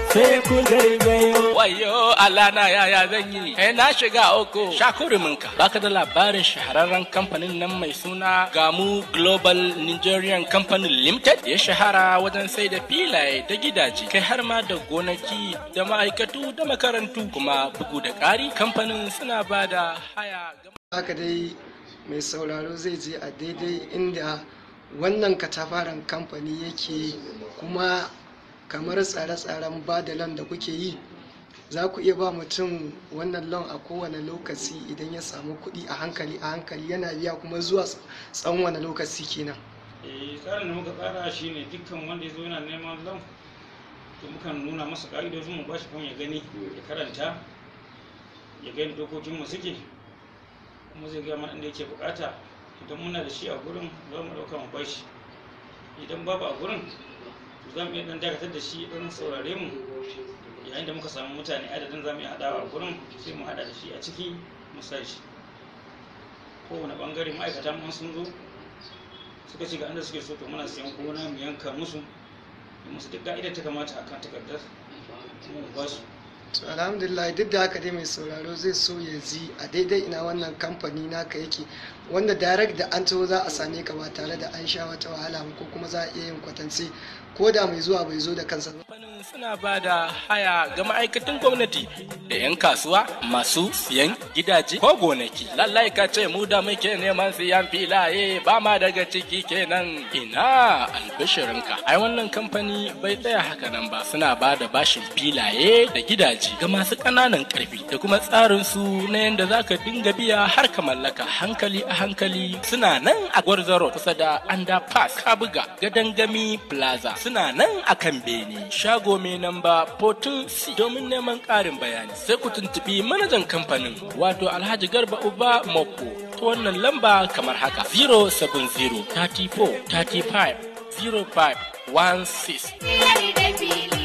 Sai ku garzayo. Wayo Allah na, yaya zan yi? Eh, na shiga uku. Shakuruminka. Baka da labarin shahararren kamfanin nan mai suna Gamu Global Nigerian Company Limited, ya shahara wajen sai da filaye da gidaje, kai har ma da gonaki da ma'aikatu da makarantu. Kuma bugu da ƙari, kamfanin suna ba da haya ga Haka dai mai sauraro zai je a daidai inda wannan katafaren kamfani yake. Kuma kamar tsare-tsaren ba da loan da kuke yi, za ku iya ba mutum wannan loan a kowane lokaci idan ya samu kuɗi, a hankali a hankali yana biya, kuma zuwa tsawon wani lokaci kenan? Eh, tsarin da muka tsara shine dukkan wanda ya zo yana neman loan, to mukan nuna masa ka'idojin, mu bashi form ya gani, ya karanta, ya gani dokokin mu suke, kuma zai gaya mana inda yake bukata. Idan muna da shi a gurin, za mu dauka mu bashi. Idan babu a gurin, to za mu iya dan dakatar da shi, dan saurare mu. Yayin da muka samu mutane adadin za mu iya haɗawa a gurin, sai mu haɗa da shi a ciki mu sa shi. Kowane bangare ma'aikata mun sun zo suka ce ga inda suke so, to muna siyan gona mu yanka musu, mu musu duk ka'idar ta kamata akan takardar, kuma mu ba su. To, alhamdulillah. Duk da haka dai mai sauraro zai so ya ji a daidai ina wannan kamfani naka yake, wanda direct da an taho za a same ka ba tare da an sha wata wahala ba, ko kuma za a iya yin kwatance ko da mai zuwa bai zo da kansa ba. Kamfanin suna ba da haya ga ma'aikatan gwamnati da 'yan kasuwa masu siyan gidaje ko gonaki. Lallai ka ce mu da muke neman siyan filaye ba ma daga ciki kenan. Ina albishirinka. Ai wannan kamfani bai tsaya haka nan ba, suna ba da bashin filaye da gidaje ga masu ƙananan ƙarfi, da kuma tsarin su na yadda za ka dinga biya har ka mallaka hankali a hankali. Suna nan a Gwarzaro, kusa da Underpass Kabuga, Gadangami Plaza. Suna nan a kan Bene, shago mai namba 14C. Domin neman ƙarin bayani, sai ku tuntuɓi manajan kamfanin, wato Alhaji Garba Uba Moppo, ta wannan lamba kamar haka: 070 34 35 05 16. Siyar da fili.